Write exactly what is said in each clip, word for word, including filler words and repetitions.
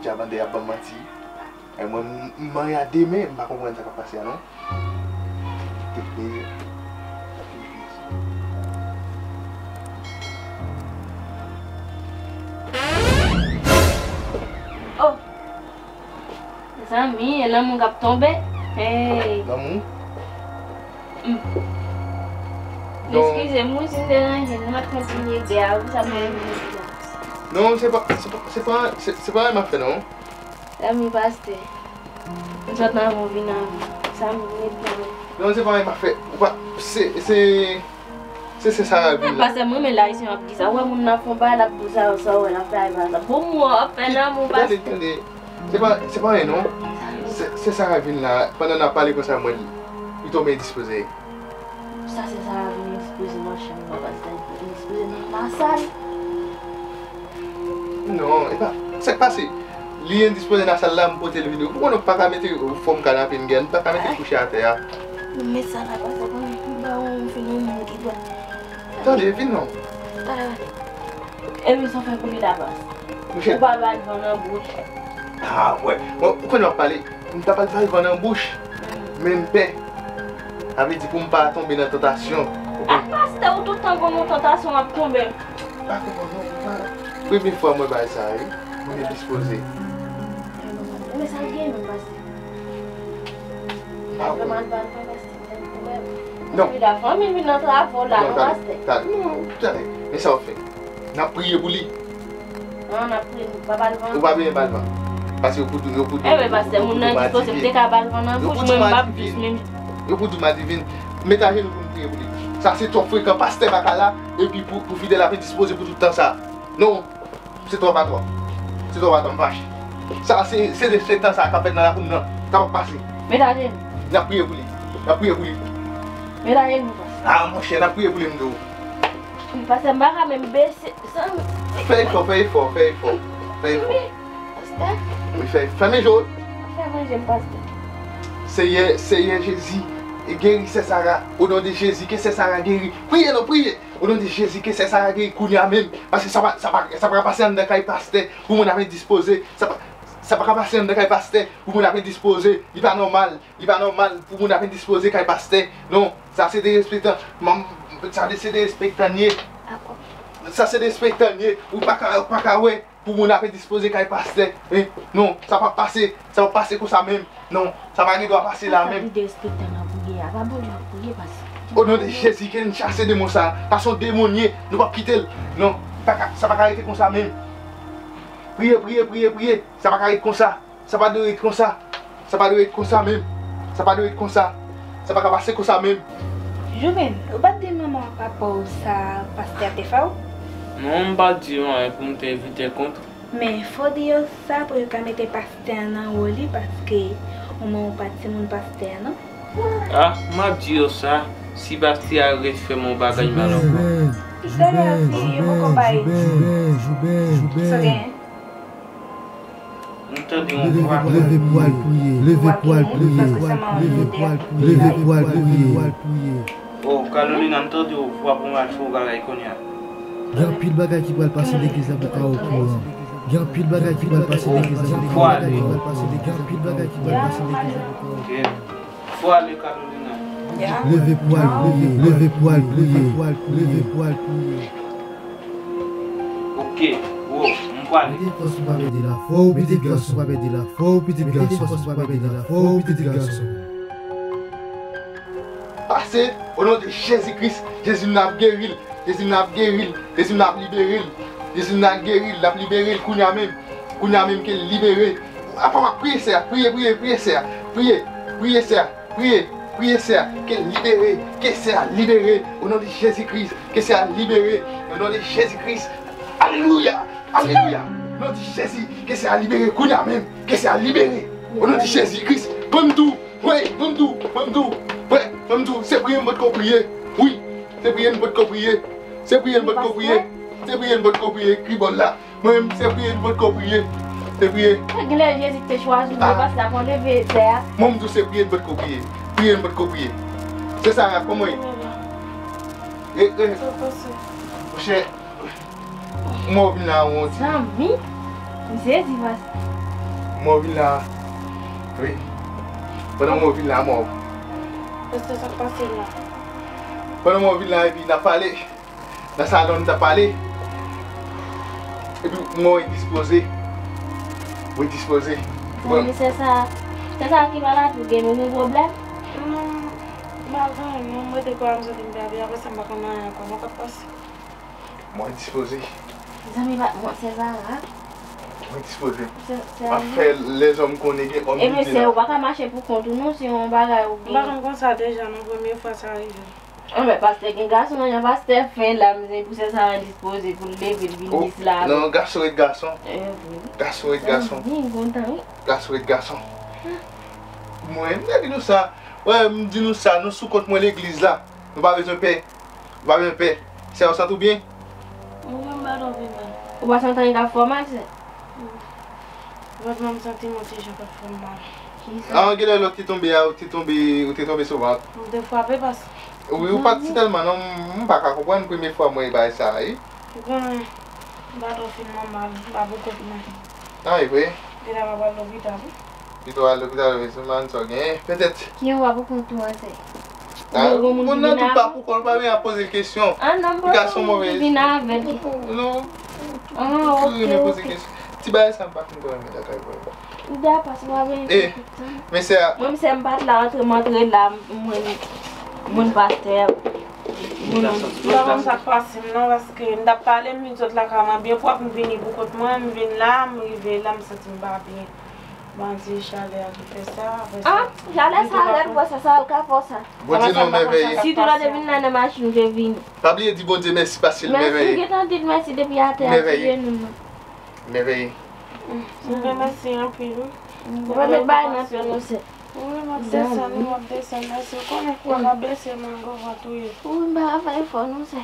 Djab an dèyè ap ban m manti. E mwen, m, m marye a de men, m pa konprann sa k ap pase a non. Te plezi. Oh! Mezanmi, e lanmou k ap tonbe. Hey! Lanmou? Mm. Donk eskize m wi si m deranje nou, m ap kontinye gè a wi, sa m te vin di la. Non, se pa, se pa, se pa, se, se pa anyen m ap fè non. Zanmi pastè, m sot nan avyon vin avyon. Sa m ret nan. Non, se pa anyen m ap fè. Ou pa, se, se, se, se sa vin la. Pastè, mwen renmen lè Ayisyen ap di sa. Ou wè moun nan fè yon bagay, l ap di sa, sa w wè l ap fè, bagay sa. Bon, mwen ap fè lanmou, pastè. Tande, tande. Se pa, se pa anyen non. Se, se Sara vin la, pandan n ap pale konsa, mwen, li tonbe endispoze. Sa se Sara vin endispoze, monchè, m pa panse sa li endispoze nan lasal. Non, e pa, sa k pase? Li endispoze nan sal la, m pote l vini. Ou konnen w pa ka mete fòm kanape n gen, n pa ka mete kouche atè a. Men sa la pase, konnen m pa wè m fin yon moun ki pral. Tande, vin non. Epi sa w fè kounye la, baz. Monchè. Ou pa ba l van nan bouch. Ah, wè. Bon, ou konnen w ap pale. M ta pral ba l van nan bouch. Men m pè. Sa vle di pou m pa tonbe nan tantasyon. Ou konprann? Ah, pastè, ou tout tan konn yon tantasyon w ap tonbe. Pa konprann non, ou pa. Premye fwa mwen bay sa, wi. Mwen endispoze. Men sa l gen menm, pastè. Pa konprann. Vrèman, l pa, l pa, pastè. Non. Li la fanmi vin nan travo la, non, pastè. Non, tande. Men sa w fè. N ap priye pou li. Non, n ap priye pou pa ba l van. Ou pa bezwen ba l van. Paske yo pou di, yo pou di, eh ben, pastè, moun nan dispoze, m te ka ba l van nan bouch, mwen m pa plis menm. Yo pou di m adivin. Met ajenou pou m priye pou li. Sa se twòp frekan, pastè pa ka la, epi pou, pou fidèl ap endispoze pou tout tan sa. Non. Se twòp atò. Se twòp atò, m fache. Sa se, se dezenfektan sa k ap fèt nan lakou m nan. Sa p ap pase. Met ajenou. N ap priye pou li. N ap priye pou li. Met ajenou, pastè. Ah, monchè, n ap priye pou li, m di w. Wi, pastè, m pa ka menm bese. Fè efò, fè efò, fè efò. Fè efò. Wi, pastè. Wi, fè, fèmen je w. Fè manje m, pastè. Seyè, Seyè Jezi, geri sè Sara. O non de Jezi, ke sè Sara geri. Priye non, priye. O non de Jezi, ke sè Sara geri kounye a menm. Paske sa pa, sa pa, sa pa ka pase anndan kay pastè pou moun ap endispoze. Sa pa, sa pa ka pase anndan kay pastè pou moun ap endispoze. Li pa nòmal. Li pa nòmal pou moun ap endispoze kay pastè. Non, sa se derespektan. Manm, sa se derespektan l ye. Sa se derespektan l ye. Ou pa ka, ou pa ka wè. Pou moun ap endispoze kay pastè. Hein? Non, sa p ap pase. Sa p ap pase konsa menm. Non, sa pa gen dwa pase la menm. Sa ki derespektan nan priye a? Pa Bondye ap priye, pastè. O non de Jezi, ke n chase demon sa. Sa se yon demon l ye. Nou p ap kite l. Non, pa ka, sa pa ka rete konsa menm. Priye, priye, priye, priye. Sa pa ka rete konsa. Sa pa dwe ret konsa. Sa pa dwe ret konsa menm. Sa pa dwe ret konsa. Sa pa ka pase konsa menm. Jouven, ou pa t di manman w ak papa w sa pastè a te fè w? Non, m pa t di yo anyen pou m te evite kont. Men, fò w di yo sa pou yo ka mete pastè a nan wo li, paske ou menm ou pa t timoun pastè a, non. Ah, m ap di yo sa, si pastè a refè m yon bagay mal ankò. Talè a fini, yo poko bay. Sa w genyen? M tande yon vwa. Leve pou al priye. Leve pou al priye. Leve pou al priye. Leve pou al priye. Oh, Carolina, m tande yon vwa pou m al fè yon bagay kounye a. Gen anpil bagay ki pral pase legliz la pou ka okouran. Gen anpil bagay ki pral pase legliz la pou ka okouran. Gen anpil bagay ki pral pase legliz la pou ka okouran. Ok. Fò ale, Carolina. Leve pou al priye, leve pou al priye, leve pou al priye. Ok, wo, m pwale. Pitit gòs ou pa pèdi la, fò w pitit gòs ou pa pèdi la, fò w pitit gòs ou pa pèdi la, fò w pitit gòs ou. Pase, o non de Jezi Kris, Jezi m nan ap geri l. Jezi m nan ap geri l. Jezi m nan ap libere l. Jezi m nan ap geri l, l ap libere l kounye a menm. Kounye a menm ke l libere. Apa w ap priye sè a, priye, priye, priye sè a. Priye, priye sè a, priye, priye sè a. Ke l libere, ke sè a libere. O non de Jezi Kris, ke sè a libere. O non de Jezi Kris. Alelouya, alelouya. O non de Jezi, ke sè a libere kounye a menm. Ke sè a libere. O non de Jezi Kris. Ban m tou. Wi, ban m tou, ban m tou. Wi, ban m tou. Se priye m potko priye. Wi, se priye m potko priye. Se priye m potko priye. Se priye m potko priye. Kribòl la. Mwen menm, se priye m potko priye. Se priye. Genlè Jezi te chwazi m, pastè a konn leve tè a. Mwen m tou se priye m potko priye. Priye m potko priye. Se sa, kòman ye? E, e. Monchè, mwen vin la wont. Zanmi, m sezi, pastè. Mwen vin la. Wi. Pandan mwen vin la, mwen. Pastè, sa k pase la? Pandan mwen vin la, epi n ap pale. Nan salon, n t ap pale. Epi mwen dispoze. Mwen dispoze. Bon, sè sa, sè sa ki pa la pou gen nou gen pwoblèm? Non, m pa gen anyen, non, m rete kwè m santi m byen, apre sa m pa konn anyen ankò, non, k ap pase. Mwen dispoze. Zanmi pa mwen, sè Zara. Mwen dispoze. Se, se M ap fè lèzòm konnen gen òm ki te la. Ebyen, sè, ou pa ka mache pou kont ou non, se yon bagay ou gen. M pa konn konsa deja, non, premye fwa sa rive. Anben, pastè gen gason nan, jan pastè fen la, m zen pou sè Zara dispoze pou l leve, l vin dis la. Non, gason ret gason. Gason ret gason. Wi, m kontan, wi. Gason ret gason. Mwen, m te di nou sa. Wè, m di nou sa, nou sou kont mwen legliz la. Nou pa bezwen pè. Ou pa bezwen pè. Sè, ou santi w byen? Mwen menm, m pa twò pi mal. Ou pa santi anyen k ap fè w mal, sè? Vant mwen, m santi m yon ti jan k ap fè m mal. Kisa? Ah, genlè lè w te tonbe a, ou te tonbe, ou te tonbe sou vant. M te frape, pas. Wi, ou pa t si tèlman, non, m, m pa ka konprann premye fwa m wè bagay sa a, wi. Ou konnen, m pa twò fin mal, m pa pou kont mwen. Ah, e vre? Genlè m ap al lopital, wi. Pito al lopital, wi, se mal sa w genyen, petèt. Ki yon wa pou kont ou an, sè? Ah, moun nan tou pa pou kont, pa vin ap poze l kesyon. Ah, non, m pa pou moun ki vin avè l. Non. Ah, ok, ok. Ti bagay sa m pa fin twò renmen lakay mwen. Ou da pas, ou pa vin tout tan. Men sè a. Mwen, sè m pa t la, antre m antre la, mwen, mwen pastè. M pa konn sa k pase m non, paske m t ap pale, m vin sot lakay mwen byen pwòp, m vini pou kont mwen, m vin la, m rive la, m santi m pa byen. Bondye, chalè a ki fè sa, apre sa. Ah, chalè sa, lè l pran sa, sa, l ka fè w sa. Bondye nan mèvèye. Sitou lè w te vin la nan machin, ou te vini. Pa bliye di Bondye mèsi paske l mèvèye. Mèsi, m gentan di l mèsi depi atè a, touye nou non. Mèvèye. M remèsye anpil, wi. Ou pa met bagay nan pye nou, sè. Wi, m ap desann, wi, m ap desann. Mèsi, ou konnen fwa m ap bese, mwen gwo vant, wi. Wi, m pa ka fè efò non, sè.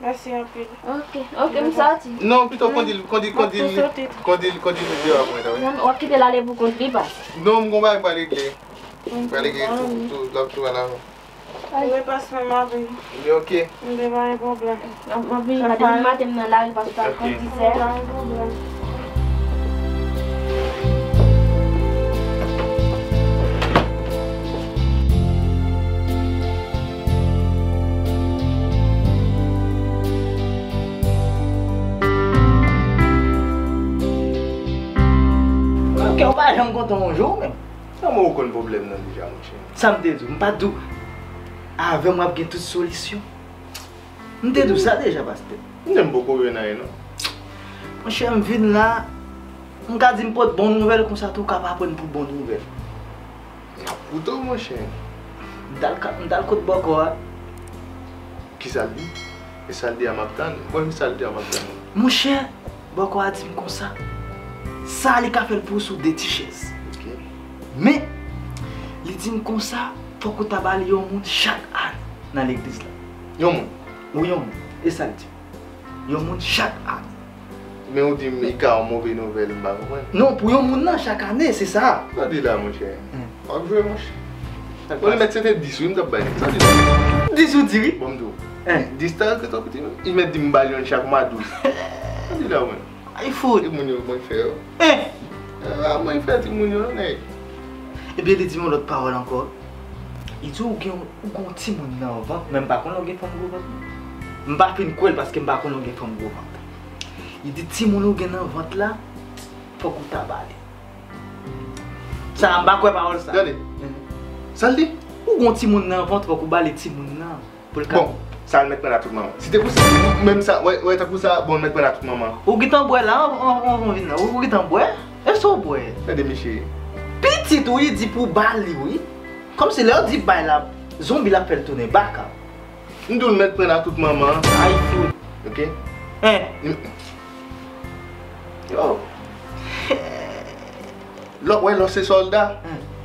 Mèsi anpil. Ok, ok, m sòti. Non, pito kondi l, kondi, kondi l, kondi l, kondi l deyò mwen, tande. W ap kite l ale pou kont li, pas. Non, m gon bagay m pral regle. M pral regle tou, tou, l ap tou al avan. Wi, pas, mwen m ap vini. Li ok. M te pa gen pwoblèm. M ap vini, pa depi maten m nan lari, pas, ou t al kondisè. Pa gen pwoblèm. Ok, ou pa janm kontan yon jou menm. Kòman ou konn pwoblèm nan deja, monchè? Sa m te di w, m pa t di w avè m w ap gen tout solisyon? M te di w sa deja, pastè. M di m poko jwenn anyen, non. Monchè, m vin la, m ka di m pot bon nouvèl, konsa tou w ka pa pran m pou bon nouvèl. M ap koute w, monchè. M t al ka, m t al kot bòkò a. Kisa l di? E sa l di a m ap tann. Bon, e sa l di a m ap tann. Monchè, bòkò a di m konsa, sa li ka fè l pou ou sou de ti chèz. Ok. Men, li di m konsa, fòk ou ta ba li yon moun chak ane nan legliz la. Yon moun? Wi, yon moun. E sa l di m. Yon moun chak ane. Men ou di m li ka yon move nouvèl, m pa konprann. Non, pou yon moun nan, chak ane, se sa. Sa di la, monchè. W ap jwe, monchè. Ou li mèt se te dis, wi, m t ap bay. Sa di la. Dis ou di, wi. Bon, m di w. Dis ta rete twò piti, non. Li mèt di m ba l yonn chak mwa douz. Sa di la, mwen. Ay, fout. Timoun yo, mwen fè yo. Ah, mwen fè timoun yo, nèg. Ebyen, li di m yon lòt pawòl ankò. Li di ou gen, ou gen yon timoun nan vant, men m pa konn lè w gen fanm gwo vant. M pa fin kwè l paske m pa konn lè w gen fanm gwo vant. Li di timoun ou gen nan vant la, fòk ou ta ba li. Sa, m pa kwè pawòl sa. Gade. Sa l di? Ou gen yon timoun nan vant, fòk ou ba li timoun nan. Pou l ka. Bon, sa l mèt pran la tout manman. Si te posib, menm sa, wè, wè, tankou sa, bon, l mèt pran la tout manman. Ou gentan bwè la, anvan, anvan, anvan vin la. Ou, ou gentan bwè? Èske w bwè? Gade, mesye. Pitit ou, li di pou ba li, wi. Kòmsi lè w di bay la, zonbi la ap fè l tounen baka. M di w l mèt pran la tout manman. Ay, fout. Ok? Hein? Yo. Lè w, wè, lè w se sòlda,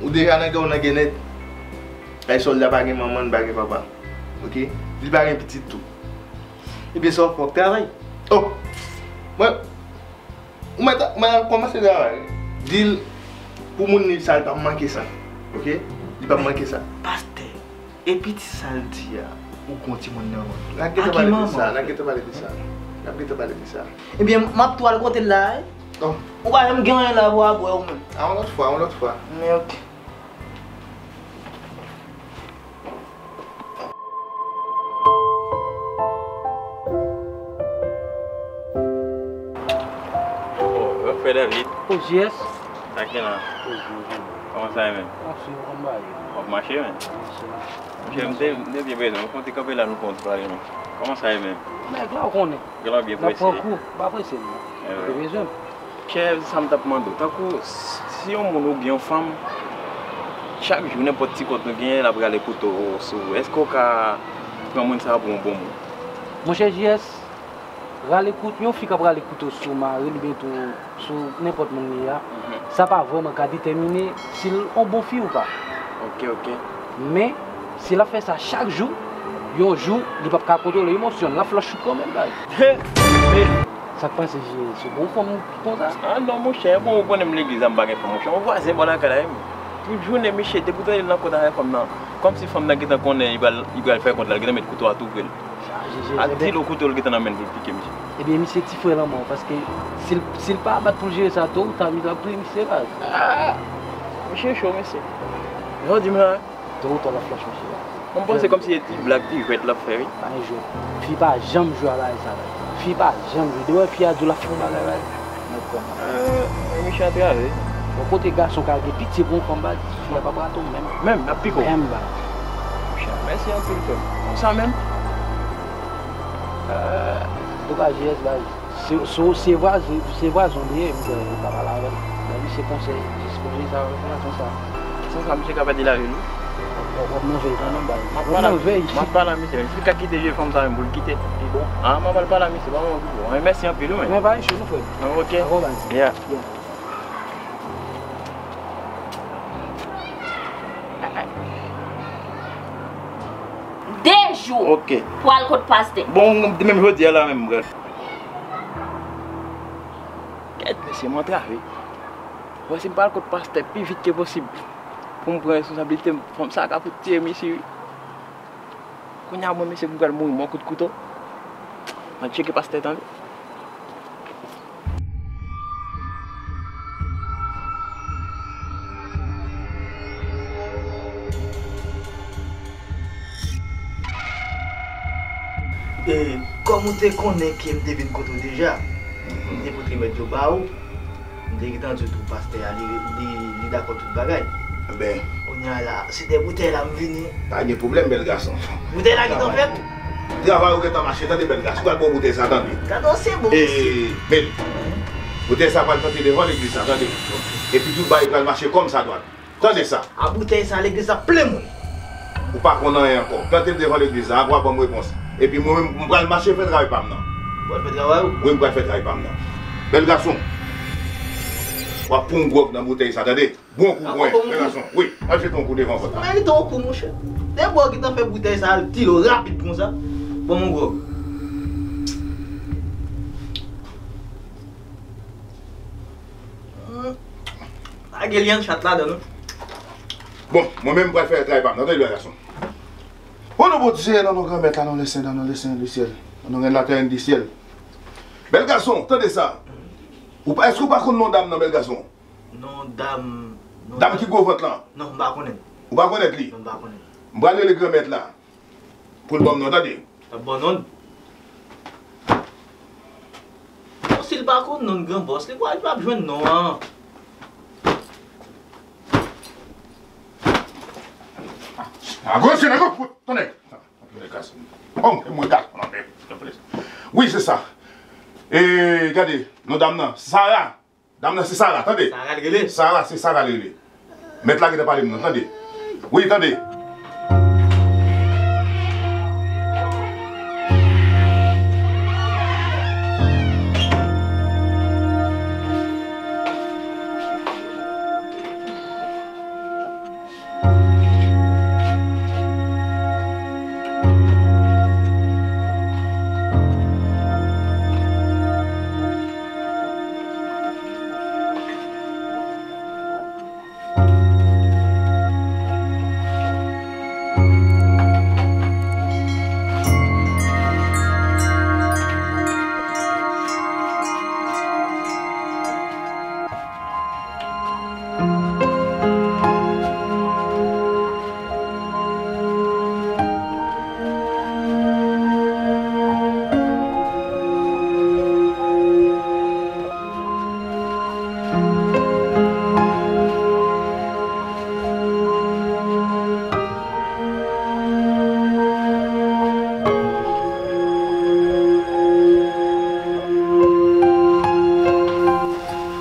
ou deja nan gè, w nan gè nèt. Ay, sòlda pa gen manman, pa gen papa. Ok? Li pa gen pitit tou. Ebyen, sa w fè, w ap travay? Oh! Mwen, ou mèt, mwen al kòmanse travay. Di l pou moun li sa, li p ap manke sa. Ok? Li p ap manke sa. Pastè, epi ti sa l di a, ou gon timoun nan vant. N ap gentan pale de sa, n ap gentan pale de sa. N ap gentan pale de sa. Ebyen, m ap tou al kote l la, wi. Ou pa janm gen anyen la pou w ap bwè ou menm. A, yon lòt fwa, yon lòt fwa. Men oke. Oh, frè David. O J S. Sa gen la? O J S. Kòman sa ye menm? Ap swiv kòm bagay. W ap mache menm? Mache la. Monchè, m te, m te byen bezwen w. Fon ti kanpe la nou fon ti pale non. Kòman sa ye menm? Nèg la ou konnen. Gen lè w byen prese. N ap pran kou, m pa prese non. Ou te bezwen m. Chè, sa m t ap mande w. Tankou, si yon moun oubyen yon fanm, chak jou, nenpòt ti kont nou genyen, l ap rale kouto sou ou, èske w ka pran moun sa a pou yon bon moun? Monchè J S, rale kout-, yon fi k ap rale kouto sou mari l oubyen tou sou nenpòt moun li ye a, sa pa vrèman ka detèmine si l yon bon fi ou pa. Oke, oke. Men, si l ap fè sa chak jou, yon jou, li p ap ka kontwole emosyon l, l ap flòch ou kanmenm, baz. He! Men, Sa k pase, J S? Ou bon fanm konsa? A non, monchè, bon, ou konnen m legliz la, m pa gen fanm, monchè. Yon vwazen bò lakay la, wi. Tout jounen, misye, depi w tande l nan kont avèk fanm nan, kòmsi fanm nan gentan konnen li pral, li pral fè kont la, li gentan met kouto a tou pre l. Sa, J S, al di l kouto l gentan nan men l pou l pike misye. Ebyen, misye ti frè lanmò, paske si l, si l pa bat pou l jere sa, to ou ta, misye ap touye misye, baz. A! Misye cho, mesye. Jan w di m la. To ou ta l ap flòch misye la. Mwen panse kòmsi se ti blag, ti jwèt l ap fè, wi. Pa gen jwèt. Fi pa janm jwe a bagay sa la. Fi pa janm jwe. Depi w wè fi a di w l ap fè yon bagay la, mèt kòm. Ah, misye antrave. Bon, kote gason ka gen pitye pou yon fanm, baz, fi a p ap rate w menm. Menm, l ap pike w. Menm, baz. Mèsi anpil, frè m. Konsa menm. Antouka, J S, baz. Se, se, se vwazen, se vwazen w li ye, m kwè ou ka pale avè l. Ban misye konsèy, jis pou li sa, vwazen sa. San sa, misye ka pèdi lavi l, wi. W ap, w ap nan vèy kanmenm, baz. W ap nan vèy. M ap pale a misye, menm si l ka kite vye fanm sa menm pou l kite, li bon. Ah, m ap al pale a misye, pa mwen ki bon. Mèsi anpil, wi, men. Men pa isyeu, non, frè m. Ah, ok. Dakò, baz. Yeah. Yeah. De jou. Ok. Pou al kot pastè. Bon, menm jodi a la menm, m pral. Kèt, mesye, m antrave. Bon, si m pa al kot pastè pi vit ke posib pou m pran responsablite m, fanm sa a ka fout tiye m isi, wi. Kounye a, mwen, mesye, m pral mouri, mwen, kout kouto. Mwen tcheke pastè, tande. E, kòm ou te konnen ke m te vin kote w deja, m te pote remèd yo ba ou, m te gentan di w tou pastè a, li, li, li dakò tout bagay. Enben. Kounye a la, se de boutèy la m vini. Pa gen pwoblèm, bèl gason. Boutèy la gentan fèt? Travay ou gentan mache, tande bèl gason. Pral bon boutèy sa, tande. Gade yon se bon mesye. E, men, boutèy sa pral plante devan legliz la, tande. Epi tout bagay pral mache kòmsadwa. Tande sa. A boutèy sa, legliz la plen moun. Ou pa konn anyen ankò. Plante l devan legliz la, apre w a ban m repons. Epi mwen menm, m pral mache fè travay pa m nan. Ou pral fè travay ou? Wi, m pral fè travay pa m nan. Bèl gason. W ap pran yon gwòg nan boutèy sa, tande. Bon kou, bèl gason. Wi, al jete yon kou devan pòt la. Merite yon kou, monchè. Depi w gentan fè boutèy sa al dlo rapid konsa. Ban m yon gwòg. Hmm. Lage lyann chat ladan, non. Bon, mwen menm m pral fè travay pa m nan, tande, bèl gason. O non Bondye, nan non Granmèt la, nan non Lesen, nan non Lesen di syèl, nan non Rèn latè, Rèn di syèl. Bèl gason, tande sa. Ou pa, èske ou pa konn non dam nan, bèl gason? Non dam, non dam ki gwo vant lan? Non, m pa konnen. Ou pa konèt li? Non, m pa konnen. M pral rele Granmèt la. Pou l ban m non, tande. L ap ba w non. Bon, si l pa konn non gran bòs, li pa, li p ap jwenn non an. A gwo se nèg ou fout, tande. Tande gason. Bon, e mwen gason nan tèt. Wi, se sa. E, gade, non dam nan, Sara. Dam nan se Sara, tande. Sara l rele? Sara, se Sara l rele. Mèt la gentan pale m nan, tande. Wi, tande.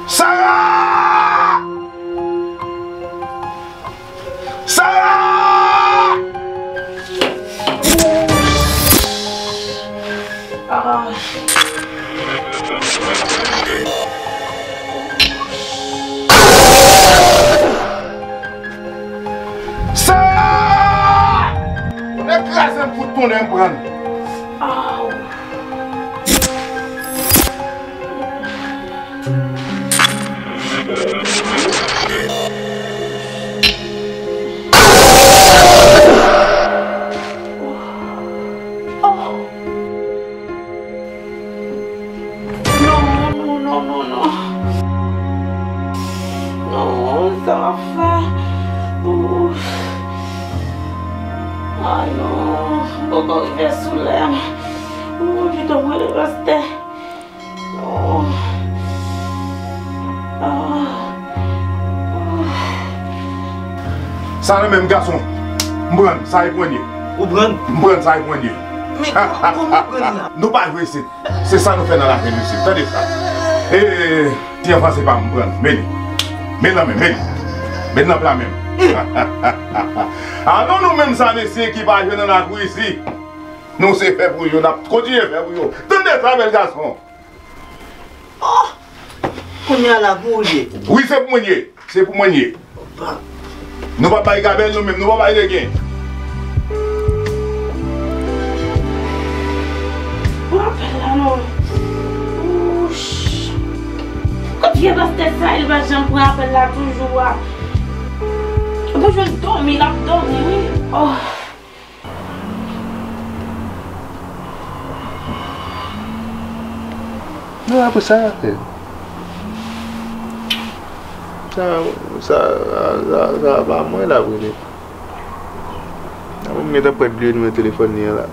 Sara! Sara! Ah. Sara! Nèg kraze m, fout tonnè m pran. Aw. Oh. Non, non, non, non, non. Non, sa m ap fè. Ouf. Ay, non. M poko rive sou lè m. Ou pito mwen rete. Non. Ah. Sa nan menm gason. M pran sa e pran ye. Ou pran? M pran sa e pran ye. Men kò-, kòman w pran li la? Nou pa jwe isit. Se sa nou fè nan lavi nou isit. Tande sa. E, ti anfan se pa m pran. Men li. Men nan men, men li. Men nan pla men. Alon nou menm sa mesye ki pa jwe nan lakou isit. Nou se fè pou yo, n ap kontinye fè pou yo. Tande sa bèl gason. Oh! Kounye a la pou ou l ye. Wi, se pou mwen l ye. Se pou mwen l ye. Opa. Nou pa bay gabèl nou menm, nou pa bay legen. Pran apèl la non. Ouch. Kot vye pastè sa, li pa janm pran apèl la toujou a. Ou pou jwenn dòmi, l ap dòmi, wi. Oh. Non, apre sa, sa, sa, sa, sa pa mwen l ap rele. Sa mwen gentan prèt bliye nimewo telefòn li an la.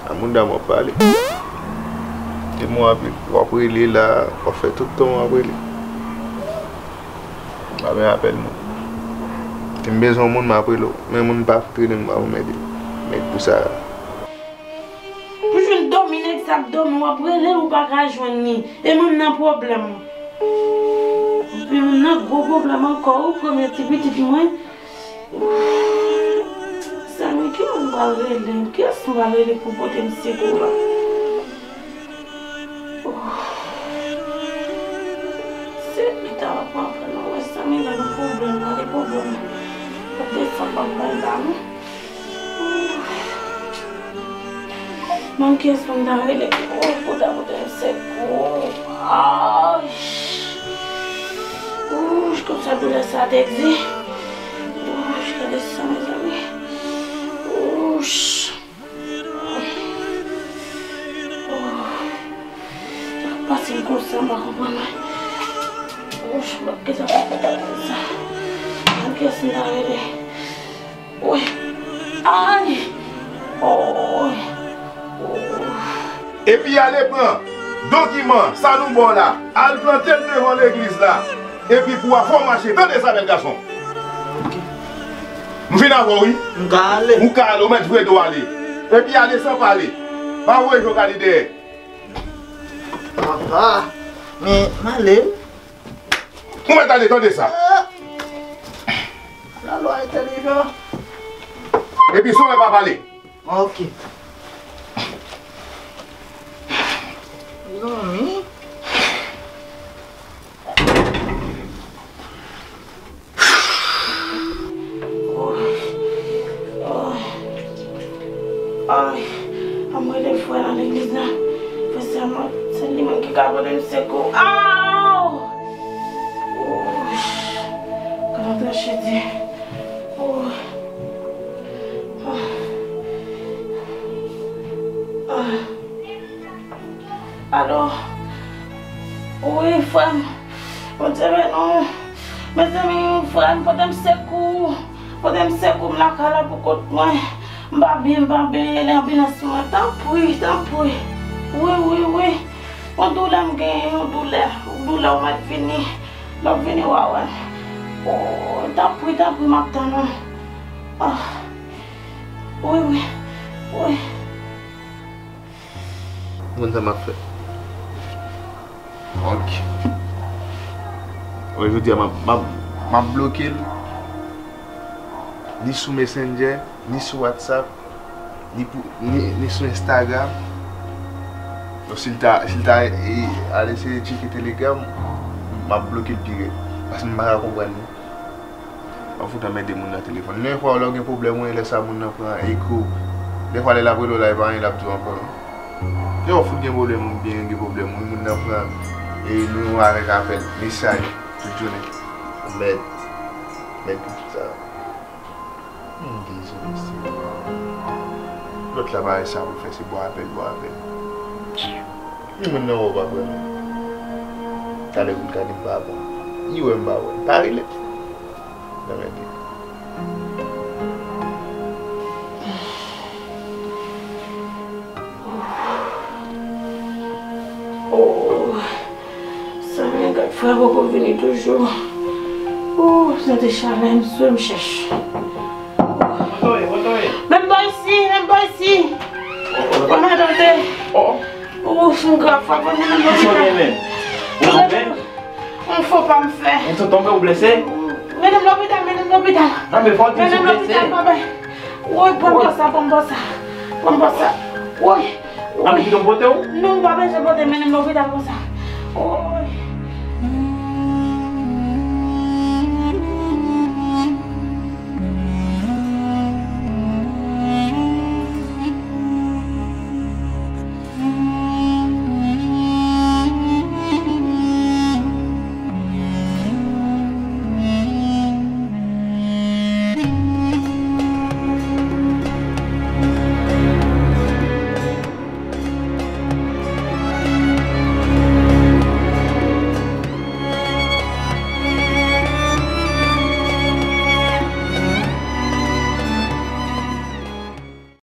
A moun dam w ap pale. E mwen w ap, w ap rele la, w ap fè tout tan w ap rele. Pa gen apèl mwen. Si m bezwen yon moun, m ap rele w. Men moun pa fout rele m, m ap anmède. Nèg pou sa. Pou jwenn dòmi, nèg sa ap dòmi, w ap rele l, ou pa ka jwenn li. E moun nan pwoblèm. Epi moun nan gwo pwoblèm ankò, wi, premye ti pitit mwen. Zanmi, ki moun m pral rele? Kiyès m pral rele pou pote m sekou la? Se pita w ap pran apèl la, wè sa, men gade pwoblèm, gade pwoblèm. Gade sa m ap bay la, non. Manke sou m ta rele pou, pou ta pote m sekou. Ay. Ouch, konsa doulè sa te di. Ouch, gade sa, mezanmi. Ouch. Sa k pase m konsa, m pa konprann mwen. Ouch, m ap gentan fè konsa. Nan kiyès m ta rele? Woy! Ay! Woy! Epi ale pran dokiman sa nou ba w la, al plante l devan legliz la. Epi pou w a fò w mache. Tande sa, bèl gason. M fin avè w, wi. M ka ale. Ou ka ale, ou mèt voye do w ale. Epi ale san pale. Pa voye je w gade dèyè. Papa, men m ale. Ou mèt ale, tande sa. Ah! Lalwa entèlijan. Epi si w wè pa pale. Ok. Zanmi. Ay, ann rele frè nan legliz la. Frè sèlman, se li menm ki ka pote m sekou. Aw! Gade antre chedi. Alo? Wi, frè m. Bondye beni w. Mezanmi, frè m, pote m sekou. Pote m sekou, m lakay la pou kont mwen. M pa byen, m pa byen, rele anbilans mwen. Tanpri, tanpri. Wi, wi, wi. Yon doulè m genyen, yon doulè. Yon doulè ou mèt vini. Lè w vini, w a wè. O, tanpri, tanpri, m ap tann ou. Ah. Wi, wi. Wi. Konn sa m ap fè. Ok. Wè, jodi a, m ap, m ap, m ap bloke l. Ni sou Messenger, ni sou WhatsApp, ni, pou, ni, ni sou Instagram. Donk, si l ta, si l ta, e, al eseye tcheke Telegram, m ap bloke l pi rèd. Paske m pa ka konprann li. W ap fout anmède moun nan telefòn. Lè fwa lè w gen pwoblèm, ou lè sa moun nan pran ekri w. Dèfwa lè l ap rele w la, e pa anyen l ap di w ankò non. Lè w fout gen pwoblèm, ou byen gen pwoblèm, wi, moun nan pran e nimewo avèk apèl, mesaj, tout jounen. Mèd. Mèd pou tout sa. M dezole, Senyè. Lòt la pa gen sa pou fè, se bò apèl, bò apèl. Ni moun nan wè w pa kwè mwen. Talè pou l gade m pa bon. Li wè m pa wè l. Pa rele. Nan mèt li. Oh, sa men gad frè poko vini toujou. Oh, senti chalè m swe m chèch. Kote w ye? Kote w ye? Menm bò isi, menm bò isi. Kote w ye? Oh, oh, oh. Ou madan te. Oh. Ou sou grav frè, pou mennen m lopital. Kisa w gen men? Ou tonbe? Yon fo pa m fè. Ou sou tonbe, ou blese? Mennen m lopital, mennen m lopital. Nan, men fò w di sou blese. Mennen m lopital, papa. Woy, pran bò sa, pran bò sa. Pran bò sa. Woy. Nan, men kite m pote w. Non, ou pa bezwen pote, mennen m lopital konsa. Woy.